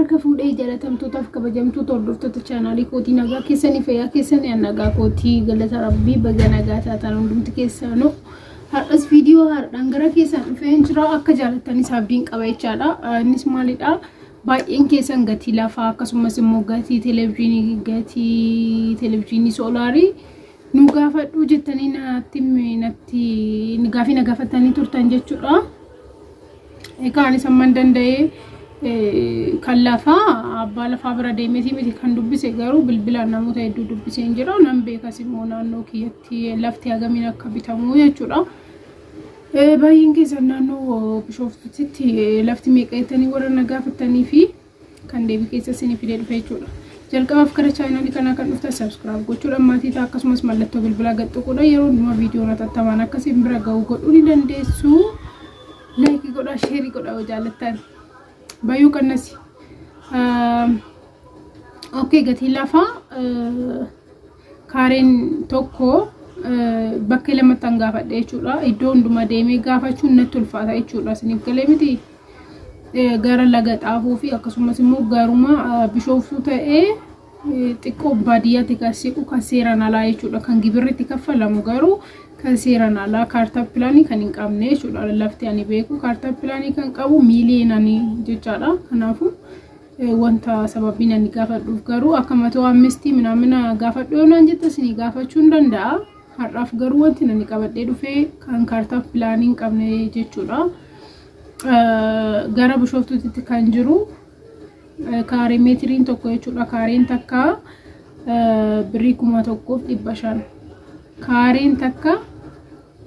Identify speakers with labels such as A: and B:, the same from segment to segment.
A: Harka fuudhee jaalatamtootaaf kabajamtoota hordoftoota chaanaalii kootii nagaa keessanii fayyaa keessanii an nagaa kootii galata rabbii baga nagaa taatan hundumti keessaanuu har'as viidiyoo haaraadhaan gara keessan dhufeen jira akka jaalattanis abdiin qaba jechaadha innis maalidha baay'een keessan gatii lafaa akkasumas immoo gatii televezyiinii gatii televezyiinii soolaarii nu gaafadhu jettanii natti natti gaafii na gaafatanii turtan jechuudha. Egaa anis amman danda'ee kan lafaa abbaa lafaa bira deemeetii miti kan dubbise garuu bilbilaan namoota hedduu dubbiseen jira. Nan beekas immoo naannoo kiyyatti lafti hagamiin akka bitamu jechuudha. Baay'een keessan naannoo Bishooftuutti lafti meeqa jettanii warra na gaafattanii fi kan deebii keessa isinii fidee dhufe jechuudha. Jalqabaaf gara chaayinaalii kanaa kan dhuftan subscribe gochuudhaan maatii ta'a akkasumas mallattoo bilbilaa gad tuquudhaan yeroo hundumaa viidiyoon hatattamaan akka isin bira ga'u godhuu ni dandeessu. Laayikii godhaa, sheerii godhaa yoo jaallattan. Bayyuu qannasi. Okay, gatiin lafaa kaareen tokko bakkee lamatti an gaafadhe jechuudha. Iddoo hundumaa deemee gaafachuun natti ulfaata jechuudha. Isiniif galee miti? Gara laga xaafuu fi akkasumas immoo garuma bishooftuu ta'ee xiqqoo baadiyyaatti kan siqu kan seeraan alaa jechuudha. Kan gibirri itti kaffalamu garuu kan seeraan alaa kaartaa pilaanii kan hin qabne jechuudha. Lafti ani beeku kaartaa pilaanii kan qabu miiliyoonaan jechaadha. Kanaafuu wanta sababiin ani gaafadhuuf garuu akka matoo ammistii minaamina gaafadhu yoo naan jette isinii gaafachuu hin danda'a. Har'aaf garuu wanti ani qabadhee dhufee kan kaartaa pilaanii hin qabne jechuudha. Gara bishooftuutti kan jiru kaaree meetiriin tokko jechuudha. Kaareen takka birrii 1500. Kaareen takka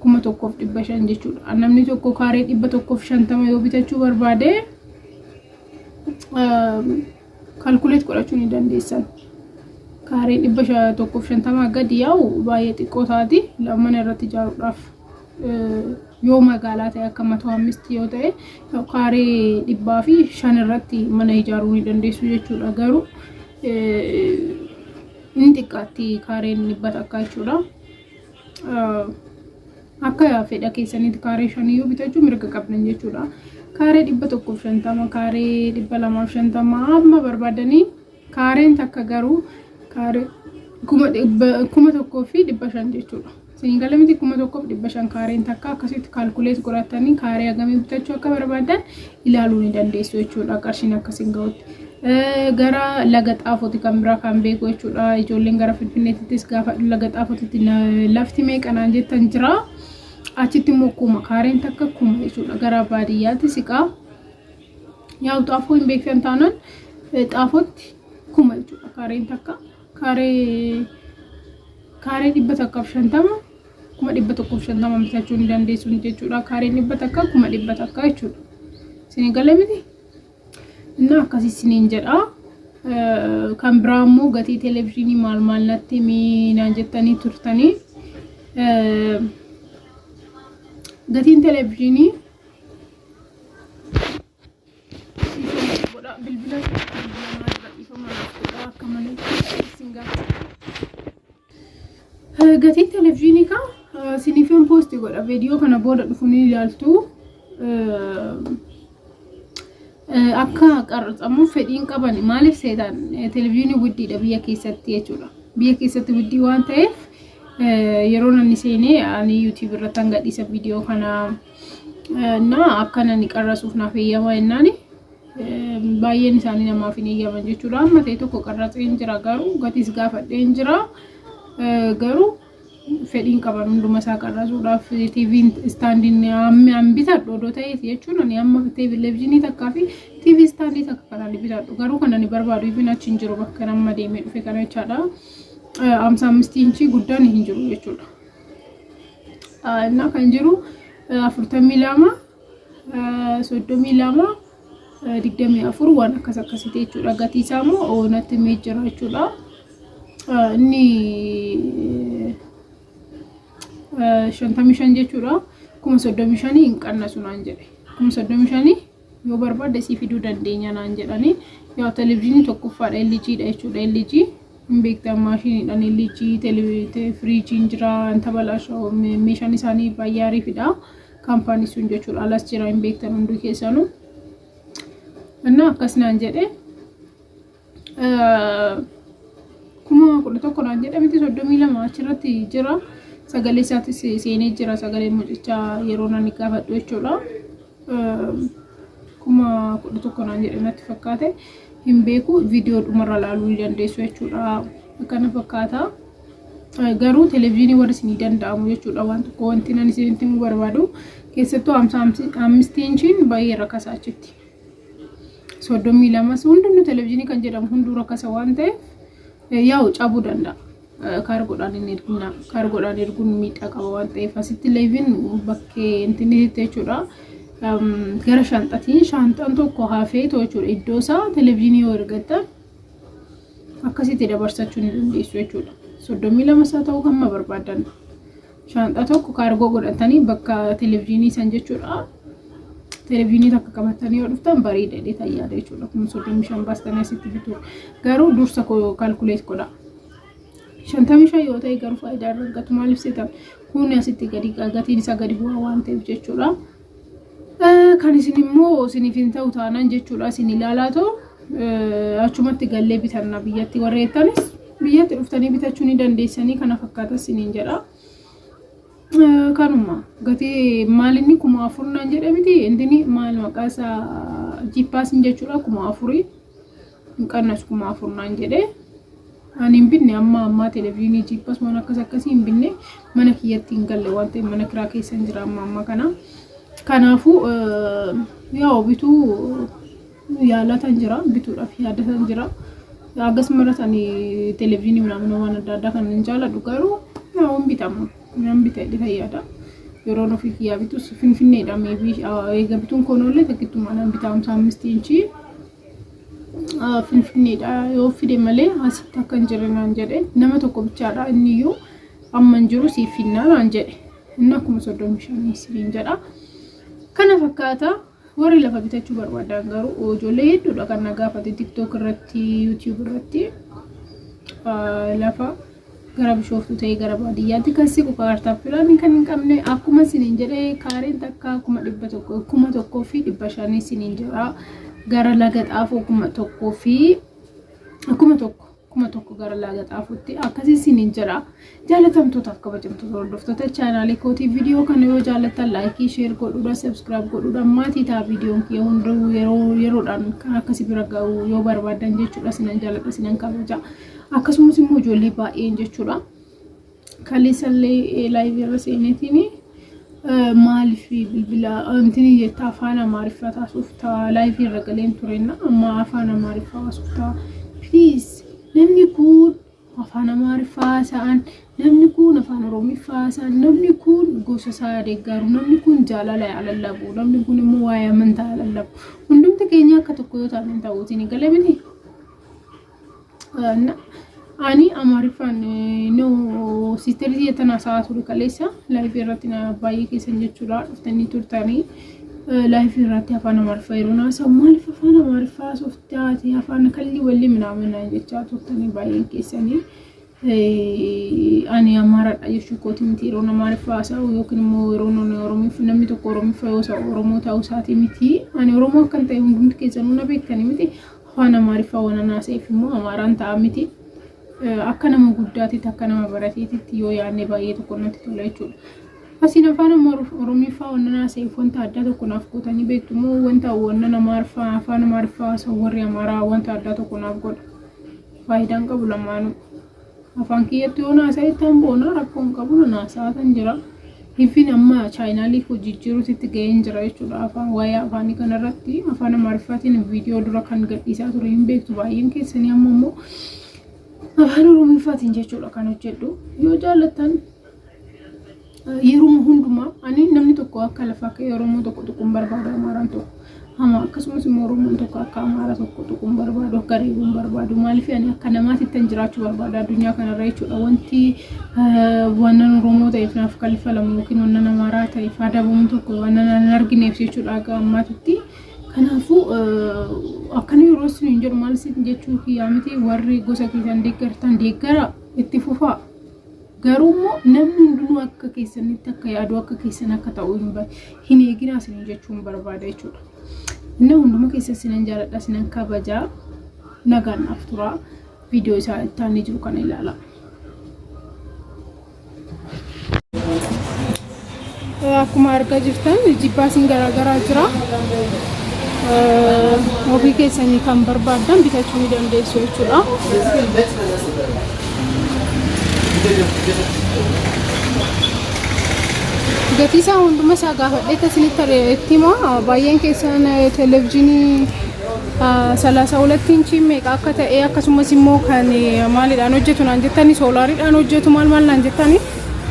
A: 1500 jechuudha. Namni tokko kaaree 150 yoo bitachuu barbaade kalkuleet godhachuu ni dandeessan. Kaareen 150 gadi yaa'u baay'ee xiqqoo taati mana irratti ijaaruudhaaf. Yoo magaalaa ta'e akka matoo ammisti yoo ta'e kaaree 105 irratti mana ijaaruu ni dandeessu jechuudha. Garuu inni xiqqaatti kaareen 100 jechuudha. Akka fedha keessanitti kaaree shaniyyuu bitachuu mirga qabdan jechuudha. Kaaree 150, kaaree 250 amma barbaadanii kaareen takka garuu kaaree 1500 jechuudha. Isin gala miti 1500 kaareen takka akkasitti kaalkuleet godhatanii kaaree hagamii bitachuu akka barbaadan ilaaluu ni dandeessu jechuudha qarshiin akkasiin ga'utti. Gara laga xaafooti kan biraa kan beeku jechuudha. Ijoolleen gara Finfinneettis gaafa laga xaafotitti lafti meeqa naan jettan jira. Achitti immoo 1000 kaareen takka 1000 jechuudha. Gara baadiyyaatti siqaa. Yaa'u xaafoo hin beektan taanaan xaafootti 1000 jechuudha kaareen takka. Kaaree kaaree 150 150,000 bitachuu ni dandeessu jechuudha. Kaareen 100 100,000 jechuudha. Isin galee miti? Innaa akkasii isiniin jedha. Kan biraa immoo gatii televezyiinii maal maal natti himi naan jettanii turtanii. Gatiin televezyiinii godha bilbila bilbila godha akka malee isin gaafata. Gatiin televezyiinii kaa isiniifin poosti godha viidiyoo kana booda dhufu ni ilaaltu. Akka qarxamuuf fedhiin qaban maaliif seetaan televezyiinii guddiidha biyya keessatti jechuudha. Biyya keessatti guddii waan ta'eef yeroo namni seenee ani yuutuub irratti hanga dhiisa viidiyoo kana na akka nani qarrasuuf naaf eeyyama jennaani baay'een isaanii namaaf hin eeyyaman jechuudha. Amma ta'e tokko qarratseen jira garuu gatiis gaafadheen jira garuu fedhiin qaban hunduma isaa qarrasuudhaaf TV istaandiin amma an bitadhu odoo ta'eeti jechuun ani amma televezyiinii takkaa fi TV istaandii takka kan ani bitadhu garuu kan ani barbaadu ifin achi hin jiru bakka amma deemee dhufe kana jechaadha. 55 inchii guddaan hin jiru jechuudha. Innaa kan jiru 42 32 24 waan akkas akkasiiti jechuudha. Gatii isaa immoo natti himee jira jechuudha. Inni 55 jechuudha. 35,000 hin qannasu naan jedhe. 35,000 yoo barbaadde sii fiduu dandeenya naan jedhani. Yaa televezyiinii tokkoffaadha LG dha jechuudha. LG hin beektan maashiniidhaan LG firiijiin jira wanta balaashaa meeshaan isaanii baay'ee ariifidha. Kaampaanii sun jechuudha alas jira hin beektan hundi keessanuu. Innaa akkas naan jedhe. 11,000 naan jedhe miti 32 achirratti jira. Sagalee isaatis seenee jira sagalee mucichaa yeroo nani gaafadhu jechuudha. 11,000 naan jedhe natti fakkaate hin beeku viidiyoo dhumarra ilaaluu ni dandeessu jechuudha. Akkana fakkaata. Garuu televezyiinii warri isinii danda'amu jechuudha waan tokko wanti nan isinitti himuu barbaadu keessattuu 55 inchiin baay'ee rakasa achitti. 32 hundinuu televezyiinii kan jedhamu hunduu rakasa waan ta'eef yaa'u cabuu danda'a. Kaargoodhaan hin ergina. Kaargoodhaan erguun miidhaa qaba waan ta'eef asitti leeviin bakkee intinitti jechuudha. Gara shaanxatiin shaanxaan tokko hafee jechuudha iddoo isaa televezyiinii yoo ergattan akkasitti dabarsachuu ni dandeessu jechuudha. 32 isaa ta'uu hamma barbaadan. Shaanxaa tokko kaargoo godhatanii bakka televezyiinii san jechuudha. Televezyiinii takka qabatanii yoo dhuftan bareeda jedhee tayyaada jechuudha. 35,000 baastanii asitti bituu. Garuu dursa calculate godha. 55 yoo ta'e garuu faayidaa irra argatu maaliif seetan kun asitti gadi gatiin isaa gadi bu'aa waan ta'eef jechuudha. Kan isin immoo isiniif hin ta'u taanaan jechuudha isin ilaalaa ta'u achumatti gallee bitanna biyyatti warra jettanis biyyatti dhuftanii bitachuu ni dandeessanii kana fakkaata isiniin jedha. Kanuma gatii maalinni 4,000 naan jedhe miti intini maal maqaa isaa jiippaasiin jechuudha 4,000 hin qannasu 4,000 naan jedhe. Ani hin binne amma ammaa televezyiinii jiippas waan akkas akkasii hin binne mana kiyyatti hin galle waan ta'eef mana kiraa keessa hin jira amma ammaa kana. Kanaafuu yaa'u bituu yaalatan jira bituudhaaf yaadatan jira. Akkas maratan televezyiinii minaamin waan adda addaa kan hin jaaladhu garuu yaa'u hin bitama. Nan bita jedhee yaada. Yeroon ofii kiyyaa bitus finfinneedha meebii eega bituun koonollee takkittumaa nan bitaa 55 inchii. Finfinneedha yoo fide malee asitti akka hin jirre naan jedhe nama tokko bichaadha inni iyyuu amma hin jiru siif finnaa naan jedhe inni akkuma 35 isiniin jedha. Kana fakkaata warri lafa bitachuu barbaadan garuu ijoollee hedduudha kan na gaafate TikTok irratti YouTube irratti lafa gara Bishooftuu ta'ee gara baadiyyaatti kan siqu kaartaa pilaanii kan hin qabne akkuma isiniin jedhe kaareen takka 100,000 1,500 isiniin jedha gara laga xaafoo 1,000 fi 1,000 1,000 gara laga xaafuutti akkasii isiniin jedha. Jaalatamtootaaf kabajamtoota hordoftoota chaanaalii kootii viidiyoo kana yoo jaallattan like share godhuudhaan subscribe godhuudhaan maatii ta'a viidiyoon kiyya hunduu yeroo yeroodhaan kan akkasii bira ga'u yoo barbaadan jechuudha sinan jaalladha sinan kabaja. Akkasumas immoo ijoollee baay'een jechuudha. Kaleessallee live irra seeneetiin maaliif bilbila intini jetta afaan Amaariffaa taasuuf ta'a live irra galeen turenna amma afaan Amaariffaa haasuuf ta'a. Please namni kun afaan Amaariffaa haasa'an namni kun afaan Oromiffaa haasa'an namni kun gosa isaa deeggaru namni kun jaalala yaa lallabu namni kun immoo waa'ee amantaa yaa lallabu hundumti keenya akka tokko yoo taane hin ta'uutiin galee miti. Ani Amaariffaan no siisterii tiyya tana haasa'aa ture kaleessa live irratti na baay'ee keessan jechuudha dhuftanii turtanii live irratti afaan Amaariffaa yeroo haasa'u maaliif afaan Amaariffaa haasoftaati afaan kalli walli minaamin jechaa turtanii baay'een keessanii. Ani Amaaraadha jechuu kooti miti yeroo Amaariffaa haasa'u yookiin immoo yeroo Oromiffa namni tokko Oromiffa yoo ta'u Oromoo ta'uu isaati miti. Ani Oromoo akkan ta'e hundumti keessanuu na beektanii miti. Afaan Amaariffaa waan haasa'eef immoo Amaaraan ta'a miti. Akka nama guddaatitti akka nama barateetitti yoo yaadne baay'ee tokko natti tola jechuudha. Asiin afaan Oromiffaa waan haasa'eef wanta addaa tokko naaf gootanii beektu immoo wanta wannan Amaariffaa afaan Amaariffaa haasa'u warri Amaaraa wanta addaa tokko naaf godha. Faayidaan qabu lamaanuu. Afaan kiyyatti yoo haasa'e tan boona rakkoon qabu nan haasa'aa jira. Hiffin amma chaayinaalii koo jijjiiruutti ga'een jira jechuudha. Afaan waa'ee afaanii kanarratti afaan Amaariffaatiin viidiyoo dura kan gadhiisaa ture hin beektu baay'een keessanii amma immoo afaan Oromiffaatiin jechuudha kan hojjedhu. Yoo jaallattan yeruma hundumaa ani namni tokko akka lafaa ka'ee Oromoo tokko tuquun barbaadu Amaaraan tokko. Hama akkasumas immoo Oromoon tokko akka Amaara tokko tuquun barbaadu akka reebuun barbaadu maaliif ani akka namaatti jiraachuu barbaada addunyaa kanarra jechuudha. Wanti wannan Oromoo ta'eef naaf kalfalamu yookiin wannan Amaaraa ta'eef adabamu tokko wannan hin argineef jechuudha akka ammaatitti. Kanaafuu akkana yeroo isin hin jedhu maal isin jechuu kiyyaa miti warri gosa keessan deeggartan deeggara itti fufaa. Garuu immoo namni hundinuu akka keessanitti akka yaadu akka keessan akka ta'u hin eeginaa isin jechuun barbaada jechuudha. Inni hunduma keessa isinan jaaladha isinan kabajaa. Nagaan naaf tura. Viidiyoo isaa itti aanee jiru kana ilaala. Akkuma argaa jirtan jibbaasiin garaagaraa jira. Ofii keessanii kan barbaaddan bitachuu ni dandeessu jechuudha. Gatii isaa hunduma isaa gaafadhee isinitti itti hima. Baay'een keessan televezyiinii salaasa hulattii inchii meeqa akka ta'e akkasumas immoo kan maaliidhaan hojjetu naan jettani soolaariidhaan hojjetu maal maal naan jettani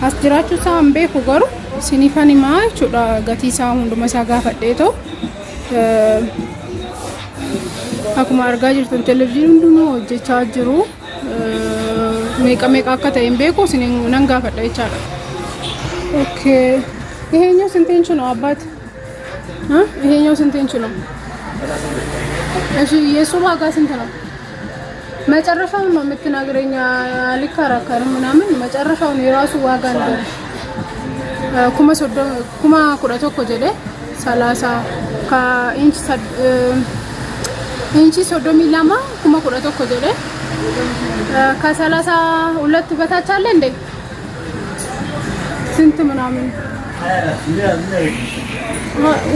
A: as jiraachuu isaa hin beeku garuu isiniifan himaa jechuudha gatii isaa hunduma isaa gaafadheetoo akkuma argaa jirtan televezyiiniin hundinuu hojjechaa jiru meeqa meeqa akka ta'e hin beeku isin nan gaafadha jechaadha. Okay. ይሄኛው ስንት ኢንች ነው አባት? ይሄኛው ስንት ኢንች ነው? እሺ የእሱ ዋጋ ስንት ነው? መጨረሻውን ነው የምትነግረኝ። አልከራከርም ምናምን መጨረሻውን የራሱ ዋጋ ነው። 11,000 jedhe salaasa ka inchi 32 11,000 jedhe ከ32 በታች አለ እንዴ? ስንት ምናምን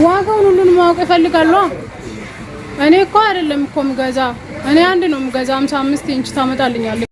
A: ዋጋውን ሁሉን ማወቅ እፈልጋለሁ። እኔ እኮ አይደለም እኮ የምገዛ እኔ አንድ ነው የምገዛ። 55 ኢንች ታመጣልኛለህ?